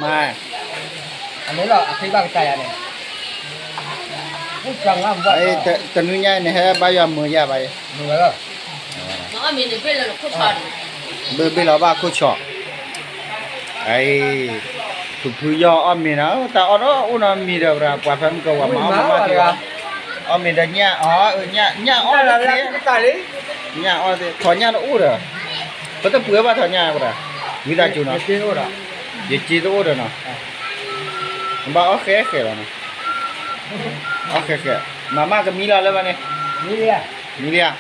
မၤ, အန့ၣ်လီၤ အဃ့ဘၣ်ကစၢ်ယၤန့ၣ်, တနွံညါအံၤန့ၣ် ဟဲဘါယွၤမုာ်ယၤဘၣ်အံၤ, ဘ့ၣ်ဘ့ၣ်လီၤဘၣ်ခိၣ်ဆီၣ်, အံၤ, ဖုဖုယီၢ်အီၣ်မ့ၤနီၤ, တၢ်အီၣ်ဒီးအိၣ်နီတမံၤဒီး ပှၤဖဲမုၢ်ကဝၤမၤအီၣ်မၤမၢ်ဒံး, အီၣ်မ့ၤဒီးညၣ်အီၣ်, ညၣ်အီၣ်သ့, ညၣ်အီၣ်သ့, ထီၣ်ညၣ်တအိၣ်ဒီး, ပတပှဲၤဘၣ်ထီၣ်ညၣ်ဝဲဒၣ်, ဝံသးစူၤနီၤ, ယစ့တအိၣ်ဒီးနီၤ, ဘၣ်အီၣ်ဃဲဃဲလီၤနီၤ, အီၣ်ဃဲဃဲ, မၤမၢ်ကမံလီၤလၢဘၣ်န့ၣ်, မံလံဧါ,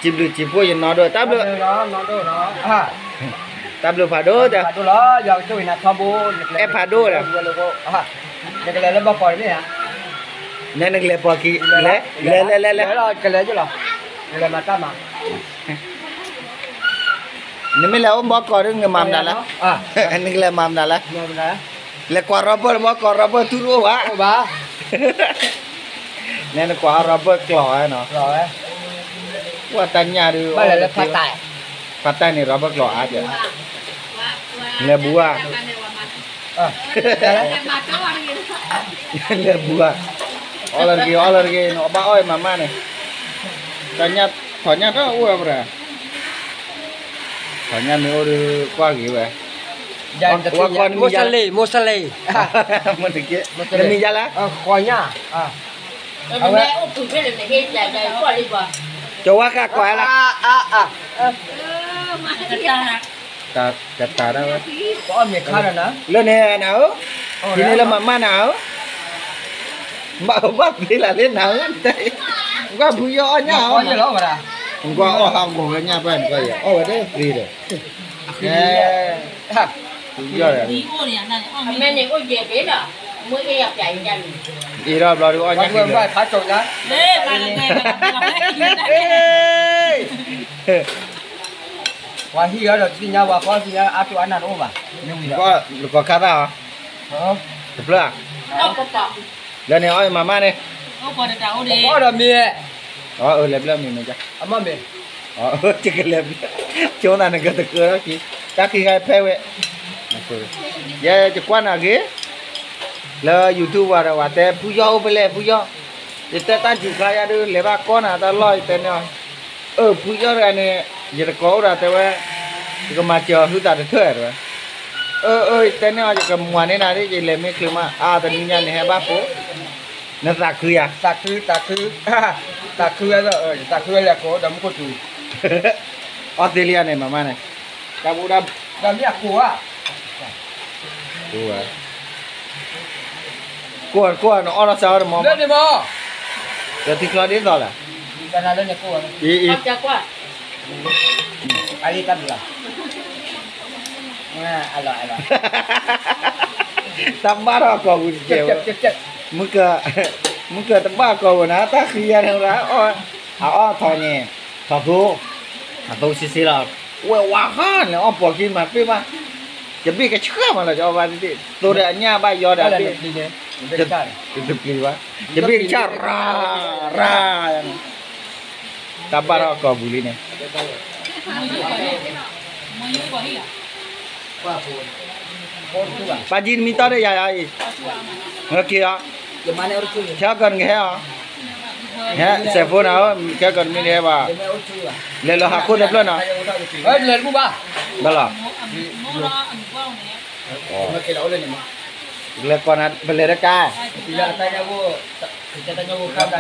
စံးဘျုးစံးဖှိၣ်ယနီၢ်ဒိၣ် တၢ်ဘျုး, တၢ်ဘျုးဖးဒိၣ်, အဲၣ်ဖးဒိၣ်ဒီး, နကလဲၤလၢဘီကီးန့ၣ်ဧါ, နကလဲၤပိာ်ခံ, လဲၤ, လဲၤလဲၤလဲၤလဲၤ, နမ့ၢ်လဲၤအိၣ်ဘီကီးဒီး နမၤမနုၤလဲၣ်, နကလဲၤမၤမနုၤလဲၣ်, လဲၤကွၢ် Robert လၢဘီကီး Robert ထူတအိၣ်ဘၣ်, နဲနကွၢ် Robert ကျီၢ်ဝဲနီၤ, ပှၤတၢ်ညၣ်ဒုး, ဖးတၢ်န့ၣ် Robert ကျီၢ်အါကဲ, လဲၤဘူးဧါ လဲၤဘူးဧါ, အီၣ်လၢတဂ့ၤ အီၣ်လၢတဂ့ၤ နဘၣ်အီၣ်အံၤမၤမၢ်န့ၣ်, ထီၣ်ညၣ်ထီၣ်ညၣ်တအိၣ်ဝဲပှၤ, ထီၣ်ညၣ်မ့ၢ်အိၣ်ဒီး ကွၢ်ဂ့ၤဝဲ, ဝဲကိးနမံၤယါ, မိၢ်စလ့, မိၢ်စလ့, နမံၤယါလဲၣ်, အဝဲ, ကဝါဃာ်ကွၢ်လၢ တတၤဒၣ်ဝဲ, လၢန့ၣ်နၤဧၢ, ဟံးန့ၢ်လၢမၤမၢ်နၤဧၢ, ဘၣ်ဘၣ်သ့လၢလၢနၤဧၢ, ကွၢ်ဖုယီၢ်အီၣ်ညၣ်ဧၢ, ကွၢ်အီၣ်ဟးဂီၤဝဲညၣ်ပှၢ်န့ၣ်ကွၢ်ယဲ, အီၣ်ဝဲတသ့ဒီး, ဖုယီၢ်ဒီး, အ့ၣ်ဒီးဘျီဒုးအီၣ်ညၣ်က့ၤ, ပှၤဟံၣ်အီၤဒီးသ့ၣ်ညါ ပှၤဃီသ့ၣ်ညါ အါထူၣ်အါနၢ်တအိၣ်ဘၣ်, နကီၢ်ခါသၣ်ဧါ, တဖျၢၣ်ဧါ, လၢန့ၣ်အီၣ်မၤမၢ်န့ၣ်, အီၣ်ဒီးမ့ၢ်, အလဲၤဘျၢမ့ၢ်မ့ၢ်, ယကလဲၤဘျၢ, ကၠိသးနကတကြၢးထီၣ်ခံ, တၢ်ခံခါဖဲဝဲ, ယကွၢ်နၤဂ့ၤ, လၢ YouTube ဝဲဒီး ဝဲတဲဖုယီၢ်အိၣ်ဖဲလဲၣ် ဖုယီၢ်, ယတဲတၢ်စူၤခါယါဒုး လဲၤဘၣ်ကီနၤတၢ်လီၢ် ယတဲန့ၢ်အီၤ, အၢ ဖုယီၢ်တဂၤန့ၣ် ယတကိးအိၣ်ဒီးတဲဝဲ, ယကမၤစၢၤအီၤဟုသးတထၢၣ်တဲဝဲ, အၢ အၢ ယတဲန့ၢ်အီၤ ယကမၤန့ၢ်နၤဒ် ယလဲၤမ့ၢ်ချုးမး အါ တနံၤညါန့ၣ် ဟဲဘၣ်ဖိ, နသးခုယၤ, သးခု, သးခု, သးခုဝဲ, သးခုဝဲလဲၤကိးဒီးမူခိၣ်စူၤ, အီၣ်သ့လံဧါန့ၣ် မၤမၢ်န့ၣ်, တၢ်ဘူၣ်တၢ်, ဒီးမ့ၢ်အကိးဧါ, ကိးဝဲ, ကိး ကိး နအီၣ်လီၤစၢ်အီၤတမီၤ, ဒီးထံချီဒ်သိးလဲၣ်, အံၤ အံၤ, တၢ်ဘၣ်ထီၣ်ကိာ်ပူၤတကဲးဝဲ, မုၢ်က, မုၢ်ကတဘၣ်ကိာ်ပူၤနၤ တၢ်ဃံယါန့ၣ်ရၣ်, အအီၣ်ထီၣ်န့ၣ်, ထီၣ်သိ, ထီၣ်သိဆ့ဆ့လီၤ, ဝဲဝါဃီန့ၣ် အီၣ်ပိာ်ခံမၤပ့ၢ်မး, ယဘ့ၣ်ကဆှၣ်မးလီၤ ယအီၣ်ဘၣ်သ့ၣ်သ့ၣ်, သိဒီးအညၣ်ဘၣ်ယီဒီးအဘ့ၣ်, တပျံၤဘၣ်, ယဘ့ၣ်ကဆှၣ်ရၤ, ရၤ, တၢ်ဘၣ်ထီၣ်ကိာ်ပူၤလံန့ၣ်, ပၢ်ကံနမံတီၢ်ဒီးယၤယၤအံၤ, က့ၤအီၤ, ခဲကီၢ်နကဟဲအီၤ, ဟဲစဲးဖိနၤဧၢ, ခဲကီၢ်နမ့ၢ်တဟဲဘၣ်, လဲၤလီၤဟးခိၣ်တဖျၢၣ်နီၤ, ဘၣ်လီၤ, လဲၤကိးနၤ ပလဲၤတကါ, ယတံၤအိၣ်တဂၤ, ယတံၤအိၣ်တဂ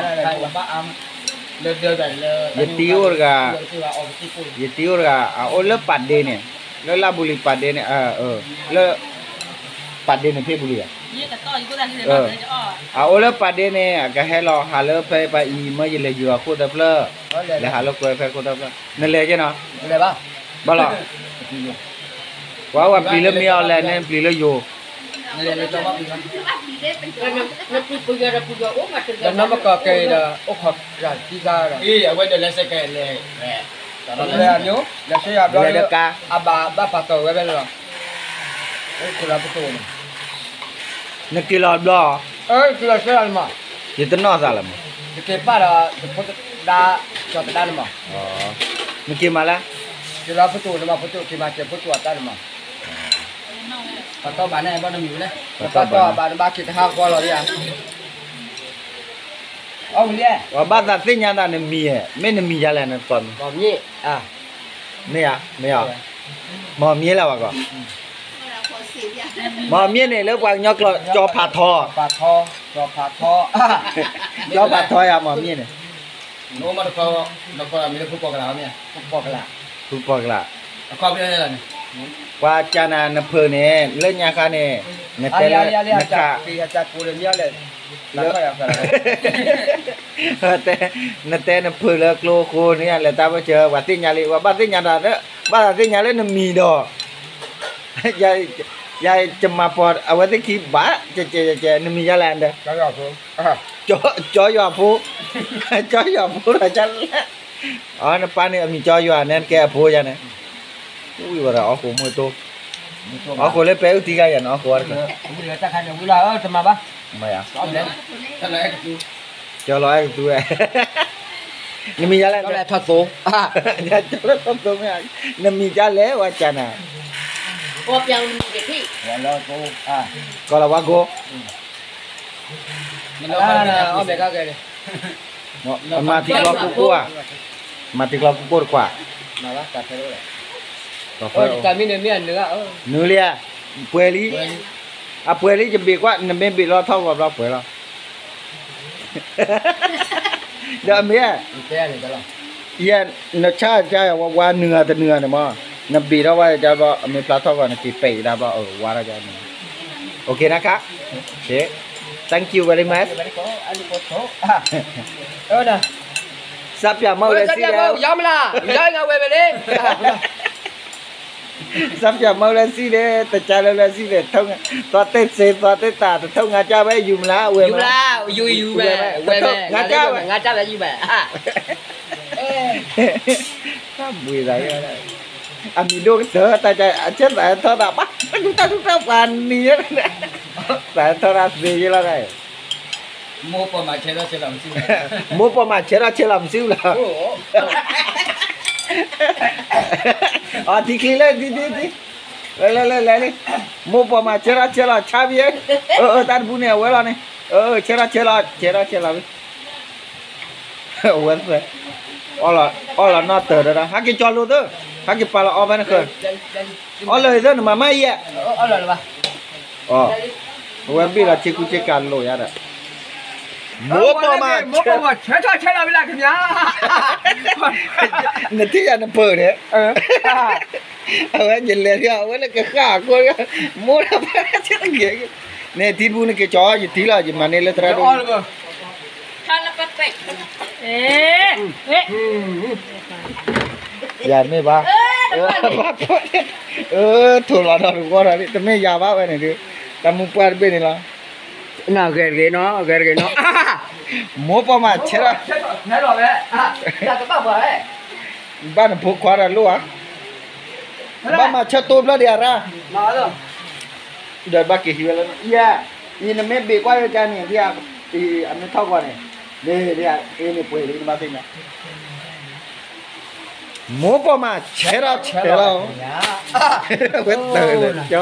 ၤ အအိၣ်လၢပာ်ဒ့န့ၣ်, လၢလၢ်ဘူလံၤပာ်ဒ့န့ၣ်, လၢ ပာ်ဒ့န့ၣ်ဖဲဘူလံၤဧါ, အအိၣ်လၢပာ်ဒ့န့ၣ် အကဟဲလီၤဟးလၢဖဲပှၤအံၤ မ့ၢ်ယလဲၤယိၤအခိၣ်တဖျၢၣ်, လဲၤဟးလၢကွဲဖဲခိၣ်တဖျၢၣ်, နလဲၤက့ၤနီၤ, ဘၣ်လီၤ, ပှၤဝဲပျံၤလၢမ့ၢ်အီၤလဲၣ်န့ၣ် ပျံၤလၢယိၤ အဝဲဒီးလဲၤစ့ၢ်ကီးလဲၤ, လဲၤတကါ, အဘၣ်ဘၣ်ပာ်တီၢ်ဝဲဖဲန့ၣ်လီၤ, နက့ၤလီၤဘျီ, ယတနီၢ်သးလၢၤမး, ယက့ၤပာ်ဒီး ယဖိတဒါ, ကၠီၤတဒါန့ၣ်မး, နက့ၤမးလၢ, က့ၤလီၤဖိတိၣ်န့ၣ်မး ဖိတိၣ်က့ၤမၤစၢၤဖိတိၣ်အတၢ်န့ၣ်မး ပတီၢ်ဘၣ်န့ၣ် ဘၣ်နမံၤဝဲလဲၣ်. ပတီၢ်ဘၣ် ပတီၢ်ဘၣ် နဘၣ်က့ၤတဟါဃီလီၤယၤ. အီၣ်ဝံၤလဲၣ်. ပှၤဘၣ်သးသ့ၣ်ညါသးနမံၤ, မ့ၢ်နမံၤဒ်လဲၣ်နသီမံၤ. မ့ၢ်ဧါ, မ့ၢ်ဧါ, မီၤမ့ၢ်လၢပှၤကီၢ်, မီၤမ့ၢ်န့ၣ်လၢပှၤကညီကျိာ် ကၠီၤဖးထီ, ကၠီၤဖးထီ, ကၠီၤဖးထီယၤ မီၤမ့ၢ်န့ၣ် ဖုပီၢ်ကလး, ပှၤကနၣ်နဖုးန့ၣ် လၢညါခါန့ၣ် နတဲလၢနခး, နတဲနဖုးလၢကျိအဃိန့ၣ် လဲၤတၢ်ပၢၢ်ဆၢ ပှၤသ့ၣ်ညါလံ, ပှၤဘၣ်သ့ၣ်ညါဒီး ဘၣ်သးသ့ၣ်ညါလၢနမံၤဒီး ယၤယမၤပိာ်အဝဲသ့ၣ်ခံဘၣ်, ကဲကဲကဲ နမံၤဒ်လဲၣ်ဒီး ကၠီယွၤဖိ, ကၠီယွၤဖိဒီးကလဲၣ်, အနပၢ်န့ၣ်အမံၤကၠီယွၤန့ၣ် နကဲအဖိယၤန့ၣ်, ဝံၤဝဲဒီးအီၣ်ဃိးမုၢ်တိၢ်, အီၣ်ဃိးလၢပဲအုၣ်သံဂၤယၤန့ၣ် အီၣ်ဃိးဝဲတခါ, ကၠီလီၤအဲၣ်ကသူဝဲ, နမံၤဒ်လဲၣ်, ကၠီလၢထီၣ်သိ, နမံၤဒ်လဲၣ်ဝဲကနၣ်, ကီၢ်လီၤဝါကိ မၤတံၤကျီၢ်ကိၢ်ကိၢ်ဧါ, မၤတံၤကျီၢ်ကိၢ်ကိၢ်တကွၢ်, နုၤလံဧါ, ပှဲၤလံ, အပှဲၤလံ ယဘ့ၣ်ကွၢ် နမ့ၢ်ဘ့ၣ်လီၤထီၣ်ဂီၤဘျီပှဲၤလီၤ, ဒီးအမ့ၢ် ယဲ နဆါယၤဝဲဝါနုၤဂၤတနုၤဂၤန့ၣ်မး, နဘ့ၣ်ထီၣ်ဝဲယၤဘျီ အမ့ၢ်ဖျါထီၣ်ဂီၤ နက့ၤပဲာ်ယၤဘျီ အဝါထီၣ်ယၤန့ၣ်, OK နခါ, Thank you very much. စးပၠးမၢလၢစံၣ်လဲၣ်, စးပၠးမၢလၢစံၣ်လဲၣ်, တကးလၢလၢစံၣ်န့ၣ် တထူၣ်ငါ, သွါတဲစ့ သွါတဲတၢ် တထူၣ်ငါကၢ်ဝဲ ယူၤမလါ ဝဲမလါ, ယူၤဝဲ, တထူၣ်ငါကၢ်ဝဲ, တၢ်ဘှံးသး, အမံၤဒိၣ်ကတၢၢ် တၢ်အဆၢသးထီၣ်သးဘၣ်, တၢ်ထူၣ်တၢ်ပှၤနံၤ, သးထီၣ်တၢ်သ့ယလီၤ, မိၢ်ပိာ်မၤဆဲးထီၣ်ဆဲးလီၤမစုလီၤ, မိၢ်ပိာ်မၤဆဲးထီၣ်ဆဲးလီၤမစုလီၤ, အထံချံလၢ ထံထံထံ, လဲၤလဲၤလဲၤလဲၤလံ, မိၢ်ပိာ်မၤဆဲးထီၣ်ဆဲးလီၤဆါဘံ, အၢ အၢ တၢ်တပူၤန့ၣ် အဝဲလီၤန့ၣ်, အၢ ဆဲးထီၣ်ဆဲးလီၤ ဆဲးထီၣ်ဆဲးလီၤဘံ, အဝဲသၢ, အီလီၤနီၢ်တၢၤဒီး ဟဲက့ၤကၠီလိာ်သၢ, ဟဲက့ၤပာ်လီၤအီဖဲနဃၢၤ, အီလၢသၢ နမၤမၢ်ယဲၢ် အဝဲဘ့ၣ်လီၤဆ့ကူဆ့ကၤလိာ်ယၤဒီး, မိၢ်ပိာ်မၤဆဲးထီၣ်ဆဲးလီၤဘံလၢ်ကမၠါ, နထံၣ်ယၤနပၢၢ်န့ၣ်, အဝဲယလဲၤထံၣ် အဝဲလၢကဃၣ်အဃိ, မိၢ်တၢ်ဖးဆဲးတဂ့ၤ, န့ၣ်ထံပူၤနက့ၤကၠီ ယထံၣ်လီၤ ယမၤန့ၢ်လၢသရၣ်ဒိၣ် ယၤမ့ၢ်ဘၣ်, ထိၣ်လီၤဒီးတဝီထီၣ်လံ တမ့ၢ်ယၤဘၣ်ဝဲန့ၣ်ဒီး, တၢ်မူပှၢ်တဘ့ၣ်န့ၣ်လီၤ, နဂဲၤတဂ့ၤနီၤ ဂဲၤတဂ့ၤနီၤ, မိၢ်ပိာ်မၤဆဲးထီၣ်, ဘၣ်နဖိခွါဒီးလိၣ်ဧါ, ဘၣ်မၤဆၢတိဖျၢၣ်ဒံးအရၣ်, ဒီးဘၣ်က့ၤဟံးဝဲလၢ, ယဲ, အံၤနမ့ၢ်ဘ့ၣ်ကွၢ်ယကါန့ၣ် အမ့ၢ်ထီၣ်ကွၢ်န့ၣ်, န့ၣ်, အ့န့ၣ်ပှဲၤလံနဘၣ်သ့ၣ်ညါ မိၢ်ပိာ်မၤဆဲးထီၣ်ဆဲးလီၤ, ဝဲတၢ်လၢကၠီ,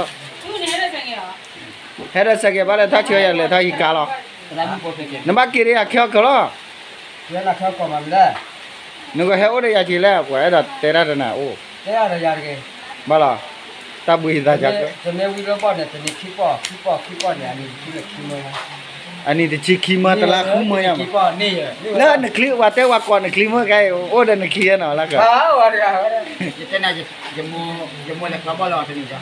ဟဲဒီးစဲးကဲၤဘၣ်လဲၤထီၣ်ဆၢယၤလဲၤထီၣ်ဟံးကါလီၤ, နဘၣ်က့ၤဒီးယၤခဲအီၣ်ကလီၤ, နကဟဲအိၣ်ဒီးယၤက့ၤလဲၣ် ပှၤအဲၣ်ဒိးတဲတၢ်တနၤအိၣ်, ဘၣ်လီၤ, တၢ်ဘှံးသးက, အနံၣ်တဆံခံမၢ တလါဃုမၢညါမး, လၢနချံဝဲတဲဝဲကိးနချံမၢကါအံၤ အိၣ်ဒီးနချံနီၤလၢက, ယတဲနၤ, ယမိၢ်လဲၤကျီဘီၣ်လီၤတနံၤဒီး,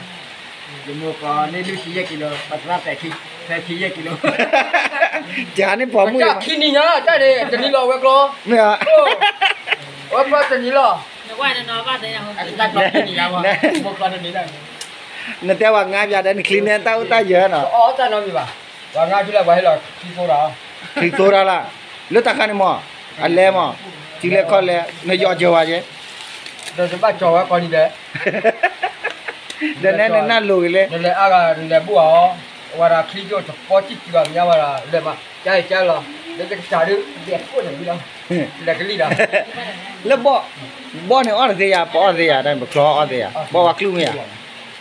ယမိၢ်ကိးန့ၢ်လွံၢ်ဆံယဲၢ်ကံလိ, ပသရၣ်ဖဲခံယဲၢ်ကံလိ, ယၤန့ၣ်ပှၤမုၣ်ခံနံၤညါ တၢ်န့ၣ် တနံၤလီၤဝဲကျီ, မ့ၢ်, ဝဲကျီတနံၤလီၤ, တနံၤလီၤ, နတဲပှၤငါးပြားဒီးနချံန့ၣ် တၢ်အိၣ်တၢ်ယၢၤနီၤ, အီၣ်တၢ်နီတမံၤဘၣ်, ပှၤငါးချံလၢပှၤဟဲလီၤချံသိတၢ်, ချံသိတၢ်လၢ, လၢတၢ်ခါန့ၣ်မး, အလဲမး, ထံလဲခီလဲ, နယီၤစၢၤဝဲယဲ, ဒီးတဘၣ်ကၠီၤဝဲကိးနံၤဒဲး ဒီးနဲနနၢ်လိၤဂ့ၤလဲၣ်, နလဲၤအါဂၤနလဲၤဘူၣ်အီၤ, ဝဲဒၣ်ချံကၠိတပီၢ်တံၢ်တံၢ်ဘၣ်မ့ၢ်ညါဝဲဒၣ် လဲၤမး, ကၢ်အံၤကၢ်လီၤ, လၢတကစၢ်ဒုး, လဲၤကိၣ်န့ၣ်ဝံၤလီၤ, လဲၤကလံၣ်ဒီး, လၢဘီၣ်, ဘီၣ်န့ၣ်အီၣ်တသ့ယၤ, ပအီၣ်တသ့ယၤ, ပချီအီၣ်သ့ယၤ, ဘီၣ်ဝဲချုၣ်မ့ၢ်ယၤ,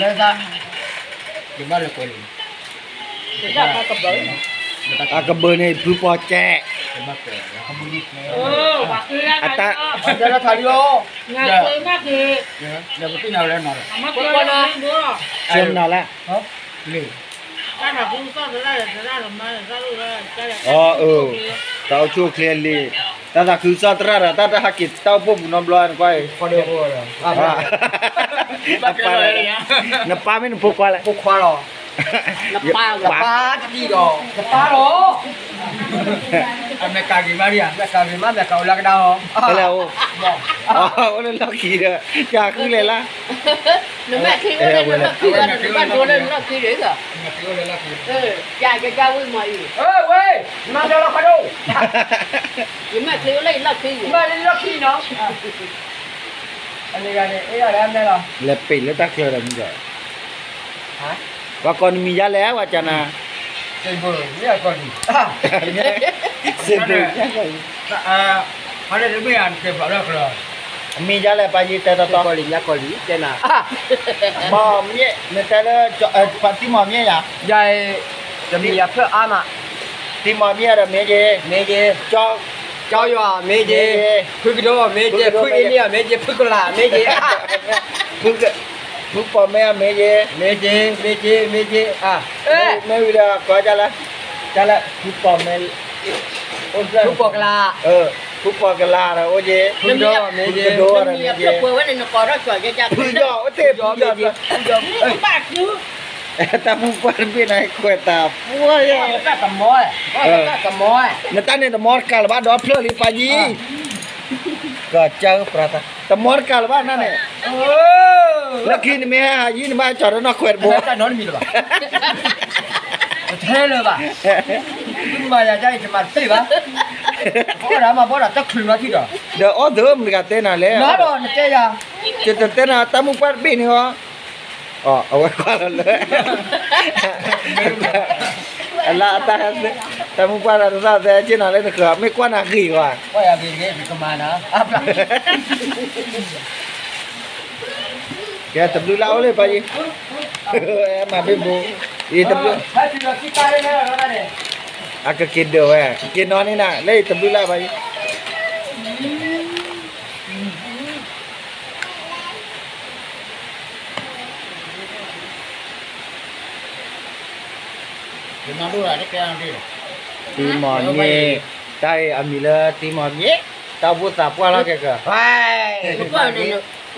လၢသး ယဘၣ်လဲၤကွဲးလံာ် အကဘၢန့ၣ် ဖုပီကဲး အတၢ် လၢ ဆၢမနုၤလဲၣ် အ တၢ်အိၣ်ဆူၣ်အိၣ်ချ့လံ, တၢ်သးခုကစီၣ်သရၣ်ဒီး တၢ်တဟးက့ၤတၢ်အိၣ်ဖှိၣ်ပူၤနီတဘျီ နကွၢ်အံၤ, နပၢ်မ့ၢ်နဖိခွါလဲၣ်, ဖိခွါလီၤ, နပၢ်တဒံၣ်ဒီး နပၢ်လီၤ, အမဲာ်ကၤဂ့ၤမးဒံးဧါ, မဲာ်ကၤဂ့ၤမး မဲာ်ကၤအိၣ်လၢကဒါဟီ, ဖဲလဲၣ်အိၣ်, အိၣ်လၢလီၢ်ခံဒီး ယၤဃုလဲၣ်လၢ နမဲာ်ချံအိၣ်လၢနလီၢ်ခံဒီး နဘၣ်ဒိလၢနလီၢ်ခံဒီး, ယၤကကဝံမီၤအံၤ, ဝဲ, နမၤလီၤခီဒိၣ်, ယမဲာ်ချံအိၣ်လၢယလီၢ်ခံ, ယမဲာ်လၢယလီၢ်ခံနီၤ, လဲၤပ့ၤလၢတၢ်ချၢဒီးမုၢ်ဒီး, ပှၤကိးနမံၤယါလဲၣ် ပှၤကနၤ, စ့ဘၢၣ်, မံၤယါလဲၣ် ပၢ်ယ့တဲတီတီ, မ့ၢ်မ့ၢ်နတဲလၢ ပှၤတံၢ်မီၤမ့ၢ်ယါ, ယၤအံၤ တမံၤယၤဖျၢၣ်အါမး, တံမီၤမ့ၢ်ဒီးမ့ၢ်က့ၤ, မ့ၢ်က့ၤ, ကၠီယွၤမ့ၢ်က့ၤ, ဖုကဒိမ့ၢ်က့ၤ, ဖုအ့န့ၢ်မ့ၢ်က့ၤ, ဖုကလးမ့ၢ်က့ၤ, ဖု, ဖုပိာ်မ့ၢ်မ့ၢ်က့ၤ, မ့ၢ်က့ၤ, မ့ၢ်က့ၤ, မ့ၢ်က့ၤ, မ့ၢ်ဝံၤဒီးကိးဒ်လဲၣ်, ဒ်လဲၣ်, ဖုပိာ်မ့ၢ်, ဖုပိာ်ကလး, ဖုပိာ်ကလးဒီးအိၣ်က့ၤ, ဖုကဒိမ့ၢ်က့ၤ, ဖုကဒိဒီးမ့ၢ်က့ၤ, ဖုယီၤအိၣ်တ့ၢ်ဖုယီၤ, ဖုယီၤ, တၢ်မူပှၢ်တဘ့ၣ်န့ၣ် ခွဲးတၢ်ပှၢ်ယါ, နတၢ်န့ၣ်တမီတကးလၢၤဘၣ်ဒီးဖျၢၣ်လံပၢ်ယံၤ, ကစၢ်ဧၢပြၢ်သး, တမီတကးလၢၤဘၣ်နၤန့ၣ်, လၢခံနမ့ၢ်ဟဲဟးယံၤနဘၣ်ကၠီၤဒီးနီၢ်ခွဲးတဘိ, တထဲလၢၤဘၣ်, မၤယၤဒ်အံၤတမၤတသ့ဘၣ်, ဘၣ်ဒီးမၤဘၣ်ဒီးတချုးဘၣ်ထံၣ်ဒီး, ဒီးအီၣ်သၢမတဂၤတဲနၤလဲၣ်, နတဲယၤ, ယတတဲနၤတၢ်မူပှၢ်တဘ့ၣ်န့ၣ်ဟီ အဝဲကွၢ်လီၤလၢ အလၢအတၢ်, တၢ်မူပှၢ်တၢ်တသီၣ်သဲက့နီၤလၢနဃၢၤ မ့ၢ်ကွၢ်နၤဂ့ၤဝဲ, ကဲတဘျုးလၢ်အိၣ်လၢပၢ်ယံၤ, မၤဘ့ၣ်ဘိ, အံၤတဘျုး, အကက့ၤဒၢးဝဲ, က့ၤနီၤန့ၣ်နၤ လၢအံၤတဘျုးလၢ်ပၢ်ယံၤ တံမီၤမ့ၢ်, တၢ်အံၤအမံၤလၢတံမီၤမ့ၢ်, တၢ်အိၣ်ဖှိၣ်သးပှၢ်လီၤကဲက,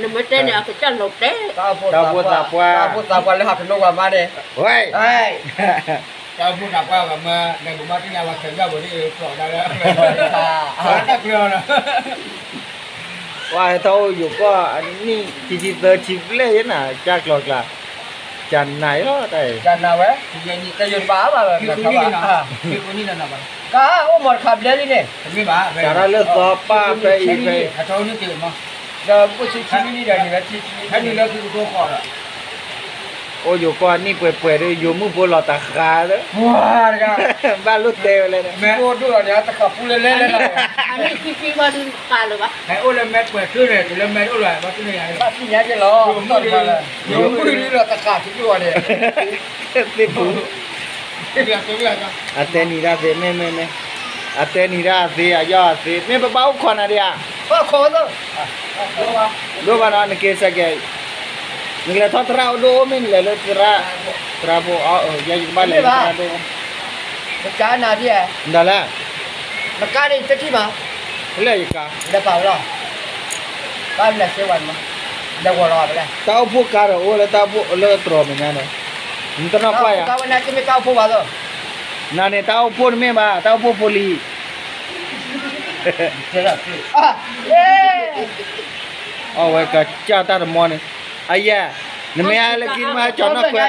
နမ့ၢ်တဲန့ၣ် အကစၢ်လိာ်တဲ, တၢ်အိၣ်ဖှိၣ်သးပှၢ်, တၢ်အိၣ်ဖှိၣ်သးပှၢ်လၢဟးကနိဝဲမါန့ၣ်, ဝဲ, တၢ်အိၣ်ဖှိၣ်သးပှၢ်ဝဲမါ, နကဘၣ်သ့ၣ်ညါဝဲ ဆၢကၢ်ဝဲဒ်အံၤ ကျိးဒၣ်လၢ, တၢ်ကျၢၤလီၤ ပှၤဟဲထီၣ်အိၣ်ယိၤကီၢ်အနံၣ်ခံဆံသၢဆံဘျဲၣ်ယဲနၤ ကၢ်ကျီၤကျါ, ကနၤလီၤတၢ်အံၤ, ကနၤဝဲ, တယိၤတဘၣ်ဘၣ်, ကအိၣ်မီၤတခါဘျဲလံန့ၣ်, စးထီၣ်လၢသီပၢ်ဖဲအံၤဖဲအံၤ, ဒီးအိၣ်ဆံဆံနံၣ်ဒီးန့ၣ်ဝဲ, အိၣ်ယိၤကီၢ်နံၣ်ပှဲၤပှဲၤဒီး ယိၤမုၣ်ဖိလီၤတဃာ်ဒီး, ဘၣ်လိၣ်တဲဝဲလဲၣ်, မ့ၢ်အိၣ်ဒိၣ်လီၤန့ၣ် တဃာ်ပူၤလဲၣ်လဲၣ်လဲၣ်လီၤ, အနံၣ်ခံဆံဘၣ်ဒုးဃာ်လၢၤဘၣ်, အိၣ်လၢမဲာ်ပှဲၤထူန့ၣ် တုၤလၢမဲာ်အိၣ်လီၤ ဘၣ်သ့ၣ်ညါက့ၤလီၤ, ယိၤမုၣ်လီၤတဃာ်ထူလီၤန့ၣ်, သ့ၣ်ပူၤ, အတဲနံၤဒၣ်သ့ မ့ၢ်မ့ၢ်မ့ၢ်, အတဲနံၤဒၣ်သ့ အယီၢ်သ့ မ့ၢ်ပဘၣ်အိၣ်ခိးနၤဒံးဧါ, ဒိၣ်ဘၣ်နီၤ နက့ၤစဲးကဲး, နကလဲၤထီၣ်သရၣ်အိၣ်ဒိၣ်အိၣ်မ့ၢ်နလဲၤလၢသရၣ်, သရၣ်ဖိ, ယဲယကဘၣ်လဲၤလၢသရၣ်ဒိၣ်, နကါန့ၣ်တထံၣ်ဘၣ်, ဖဲလဲၣ်ယကါ, လဲၤပာ်ဝဲလီၤ, ဘၣ်လဲၤဆဲဝဲ, လဲၤဝီၤလီၤ, တၢ်အိၣ်ဖှိၣ်ကါဒီးအိၣ်လၢတၢ်အိၣ်ဖှိၣ်လၢတြီၤမဲာ်ညါန့ၣ်, နတနီၢ်ကွၢ်ယၤ, နၤန့ၣ်တၢ်အိၣ်ဖှိၣ်တမ့ၢ်ဘၣ် တၢ်အိၣ်ဖှိၣ်ဖိလံၤ အဝဲကစၢ်တၢ်တမီန့ၣ်, အယဲ, နမ့ၢ်ဟဲလၢခံနမ့ၢ်ဟဲကၠီၤနီၢ်ခွဲး,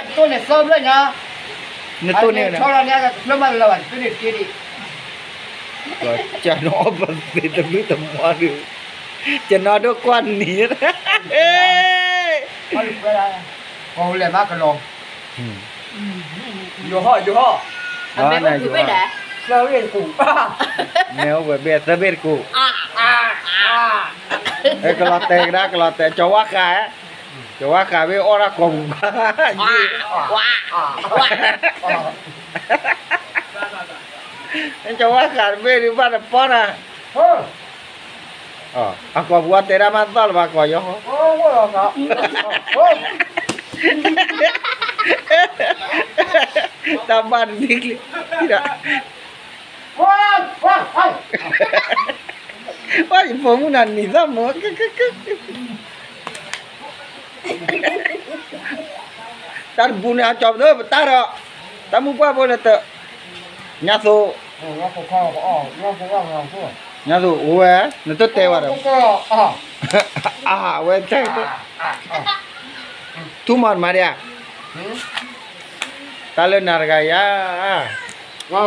နတိၢ်န့ၢ်, ကစၢ်နီၢ်အီၣ်ပသ့တဘျုးတမီဒုး, ကနီၤဒိၣ်ကွၢ်နံၤ, လဲၤဘၣ်ကလီၤ, ယိၤဟီၣ်ယိၤဟီၣ်, မ့ၢ်အိၣ်ဝဲဘ့ၣ်သၢဘ့ၣ်တကူး, ကလီၤတဲာ်ကဒါ ကလီၤတဲာ် ကၠီၤဝါဃာ်, ကၠီၤဝါဃာ်ဘ့ၣ်အီၣ်ဒၣ်ကိာ်ပူၤ, ကၠီၤဝါဃာ်တဘ့ၣ်ဒုးဘၣ်တပီတၢ်, အကိာ်ပူၤအတဲဒၣ်မးသီၣ်လၢၤဘၣ်ကိးယီၤ, တၢ်ဘၣ်တနံၤကျံ, ဝဲယဖိမုၣ်နၤနံၤသီၣ်မုာ်, တၢ်တပူၤန့ၣ် အကၠီၤပသၢပတၢ်ဒီး, တၢ်မုၢ်ပှၢ်ဖိလၢတ, ညါသိး, ညါသိးအိၣ်ဝဲ, နတတဲဝဲဒီး, အဝဲတဲ, ထူမီၤတမၤဒံးဧါ, တၢ်လၢနၤတဂၤယၤ, ပှၤကယၤဘ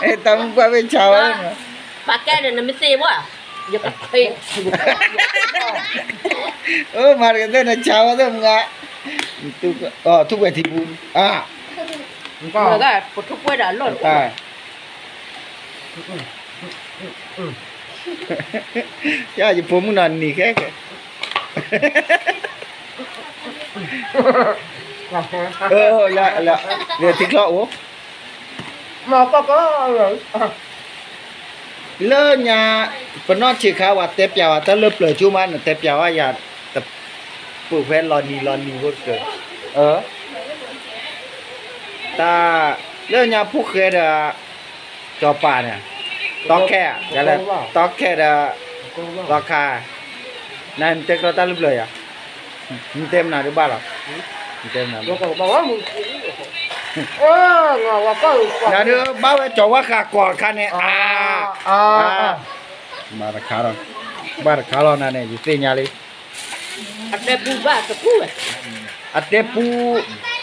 ၣ်, တၢ်မုၢ်ပှၢ်မ့ၢ်ဆါဝဲ, ပာ်ကဲန့ၣ် နမ့ၢ်သ့ဝဲ, ယကဖ့, မၤတကသ့ၣ်နဆါဝဲသ့ၣ်မုၢ်ဂၤ, ထူၣ်ကွဲးထံပူၤ, ပထူၣ်ကွဲးဒီးအလီၢ်တအိၣ်ဘၣ်, ယဖိမုၣ်နီၤနံၤခဲကဲ, လၢ လၢ လၢထံချီအိၣ် လၢညါ ပနီၢ်ဆံးခါ ဝဲတဲပျးဝဲတၢ်လၢပျၢၤကၠိမး နတဲပျးဝဲယၤ တပူၤဖဲလီၤနံၤလီၤနံၤဖိတကၢၢ်, တၢ် လၢညါဖိၣ်ဃဲဒီး စီၤပၤန့ၣ် တီခဲ တီခဲဒီး သီခါ, နတဲကလီတၢ်လၢပျၢၤယၤ, နတဲမနုၤဒ်ဘၣ်လီၤ, နတဲမနုၤ နဒုးဘၣ်ဝဲကၠီၤဝါဃးကီၢ်တခါန့ၣ်, ဘၣ်တခါလီၤ, ဘၣ်တခါလီၤနၤန့ၣ် ယသ့ၣ်ညါလံ. အတဲပူဘၣ်တပူဝဲ, အတဲပူ,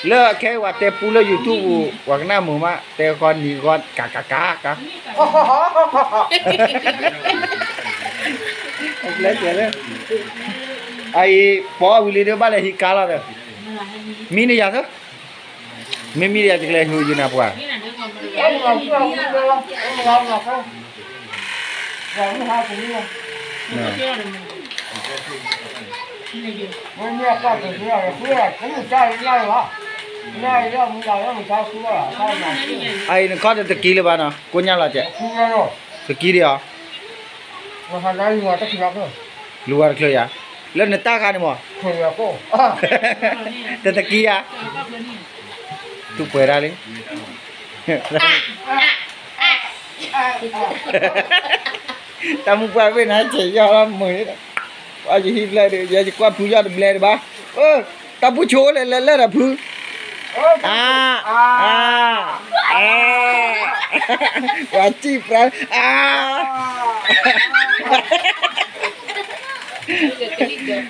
လၢခဲအံၤဝဲတဲပူလၢ YouTube ပူၤ ပှၤကနၣ်မုာ်မး တဲဃီနံၤဃီ ကကကက အအံၤ ပှၤဝံၤလံဒီးဘၣ်လဲၤဟံးကါလီၤဒီး, မံန့ၢ်ယၤသၢ မ့မ့ၢ်ယၤ ယကလဲၤဟူးယနၤပှၤ, အအံၤနခီၣ်တတကံလၢၤဘၣ်နီၤ ကိညၢ်လီၤကဲး, တကံဒံးအီၤ, လူၤဝဲတချုးယၤ, လၢနတၢ်ခါန့ၣ်မး, တတကံယၤ, တူၢ်ပှဲၤဒၣ်လံ တၢ်မုၢ်ပှၢ်ဝ့ၢ်န့ၣ် ဆဲးယီၢ်လီၤမုာ်, ယဟံးဘျဲၣ်ဒီး ယဲယကွၢ်ဖုယီၢ်တဘျဲၣ်ဒံးဘၣ်, တၢ်ပူၤဆိလၢလၢလၢဒီးဖု, အါ, အါ, အါ, ပှၤစံၣ်ပြါ,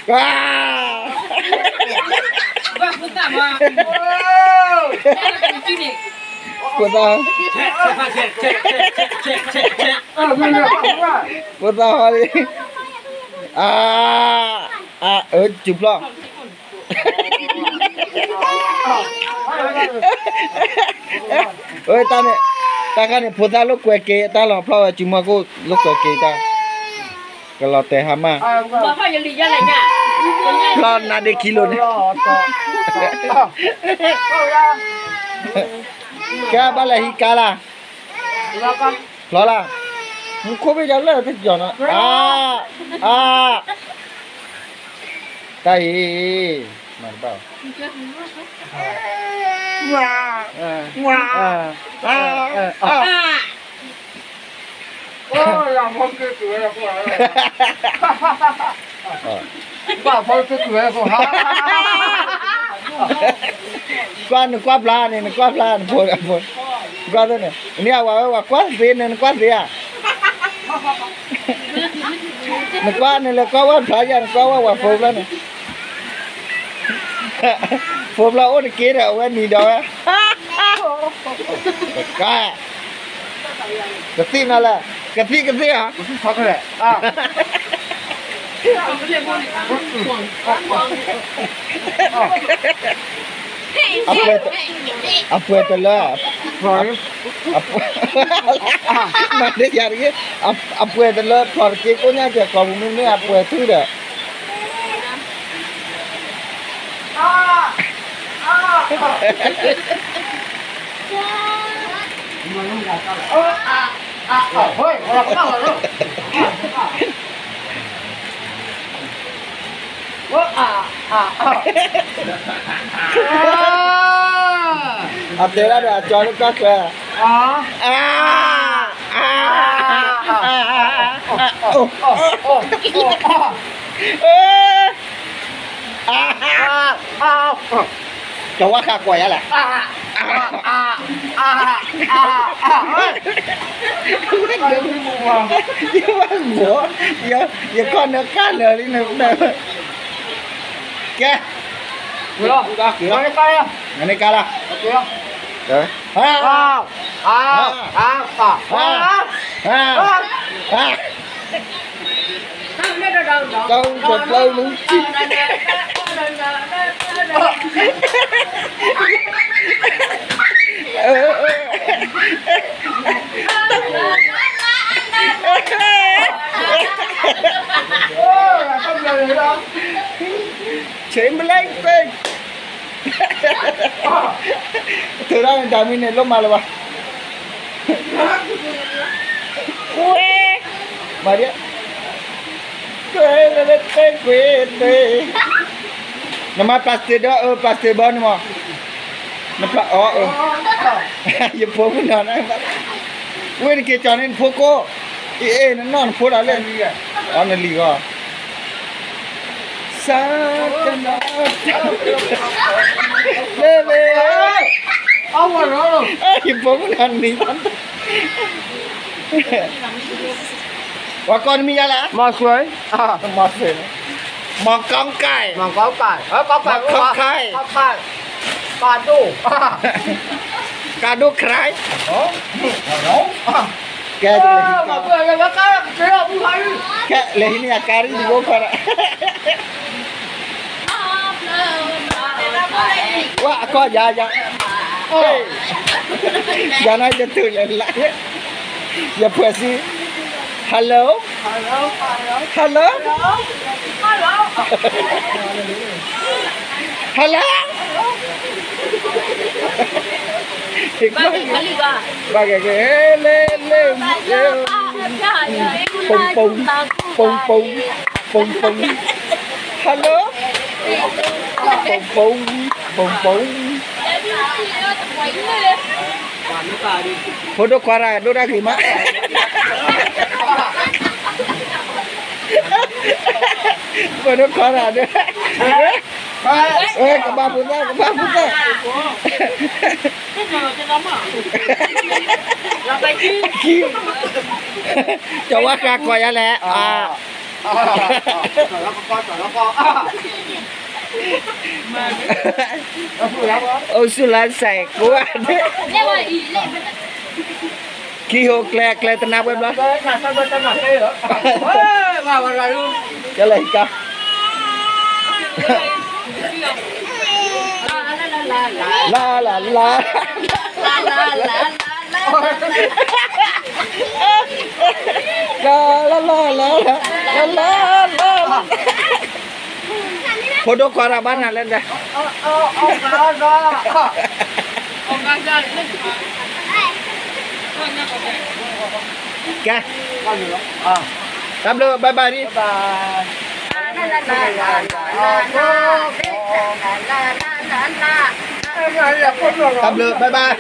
အါ, အါ ဖိသၣ်, ဖိသၣ်ဟီလံ, အါ, အါ, အၢ စူၤဖျီၣ်, အၢ တၢ်န့ၣ်, တၢ်ခါန့ၣ် ဖိသၣ်လိာ်ကွဲက့ၤ တၢ်လီၤဖျီၣ်ဝဲ စူၤမီၢ်ကိၣ် လိာ်ကွဲက့ၤတၢ်, ကလီၤတဲာ်ဟါမၢ်, ဖျီၣ်နါဒ့ခံလိၤန့ၣ်, ကဲဘၣ်လဲၤဟံးကါလၢ်, ဖျီၣ်လၢ်, မူခိၣ်ဘ့ၣ်ယၤလၢတကီၤနီၤ, အါ, အါ, တၢ်အံၤ, မၤတဘၣ်, ကွၢ်နကွၢ်ဖျါန့ၣ် နကွၢ်ဖျါန့ၣ် ဖိ, ကွၢ်သ့န့ၣ် နဝၤဝဲဝၤကွၢ်သ့န့ၣ် နကွၢ်သ့ဧါ, နကွၢ်န့ၣ်လဲၤကွၢ်ဝဲဖျါယၤ နကွၢ်ဝဲဝၤဖိဖျါန့ၣ်, ဖိဖျါအိၣ်တက့ၢ်ဒီး အဝဲနံၤဒီးဝဲ ကသံၣ်နၤလဲၣ်, ကသံၣ်ကသံၣ်ဧါ, အပှဲၤတလၢ, မၤဒ်ယၤတဂ့ၤ, အပှဲၤတလၢ ဖျီၣ်တက့ၢ်ကိးညါကဲ ကိာ်ပူၤမ့မ့ၢ်အပှဲၤထူဒီး အတဲဒၣ်ဒီး အကၠီလၢကီၢ်ချၢ, အါ, အါ, အါ, ကဝၢ်ဃးကွၢ်ယၤလဲၣ်, ယဘၣ်ဂီၤ, ယခီၣ်နၢကၢ်လၢာ်လံန, ကဲ, နန့ၢ်ကါလၢ်, ဟါ, ဟါ, ဟါ, ဟါ, တၢ်အိၣ်တပျၢ်မုၢ်, အၢ, အၢ, အၢ, အၢ, Chamberlain ပဲ ထုးထီၣ်န့ၣ် တၢ်မံၤန့ၣ် လိၣ်မးလၢၤဘၣ်. ဝဲ မၤဒ် ကွ့ ကွ့ ကွ့ နမၤ plastic ဒီး အၢ plastic ဘီန့ၣ်မး နပျၢ်အီၤအၢ ယဖိမုၣ်နီၤ ဝဲနက့ၤကၠီၤန့ၣ်နဖိကိး အ့ၣ် နနီၢ်နဖိဒၣ်လဲၣ် အီနလံၤဂီၢ် စၢ်တနီၤ လၢလၢ ယဖိမုၣ်နီၤနံၤ ပှၤကိးနမံၤယၤလဲၣ် မီၤဆွဲ မီၤဆွဲ မီၤကီကဲ မီၤကီကဲ မီၤကီကဲ ကၣ်ဒိၣ် ကၣ်ဒိၣ် cry ကဲ ကဲ လဲၤဟံးန့ၢ်အကါရံၣ်တဘိခီ ဝဲအကီၢ်ယၤယၤ ယၤန့ၣ်ယတုၤလဲၤလၢ ယဖှဲးစံ hello hello hello hello ဘၣ်ကဲကဲ လဲၤလဲၤ ပူၤပူၤ ပူၤပူၤ ပူၤပူၤ hello ပူၤပူၤ ပူၤပူၤ ဖိဒိၣ်ခွါတၢ်ဒိၣ်တၢ်ဂ့ၤမး ဖိဒိၣ်ခွါတၢ်ဒိၣ် ကဘၣ်ဖိသၣ် ကဘၣ်ဖိသၣ် ကဝါဃးကိးယၤလဲၣ် အိၣ်ဆူၣ်လါစဲးကိးဂၤဒဲး ခံဟိကျဲ ကျဲတနါဝဲဘျီ ကလဲၤကါ လါလါလါ လါလါလါ လါလါလါ ဖိဒိၣ်ခွါတၢ်ဘၣ်နၤလဲၣ်ဒၣ် ကဲ တၢ်ဘျုး bye bye ဒံ တၢ်ဘျုး bye bye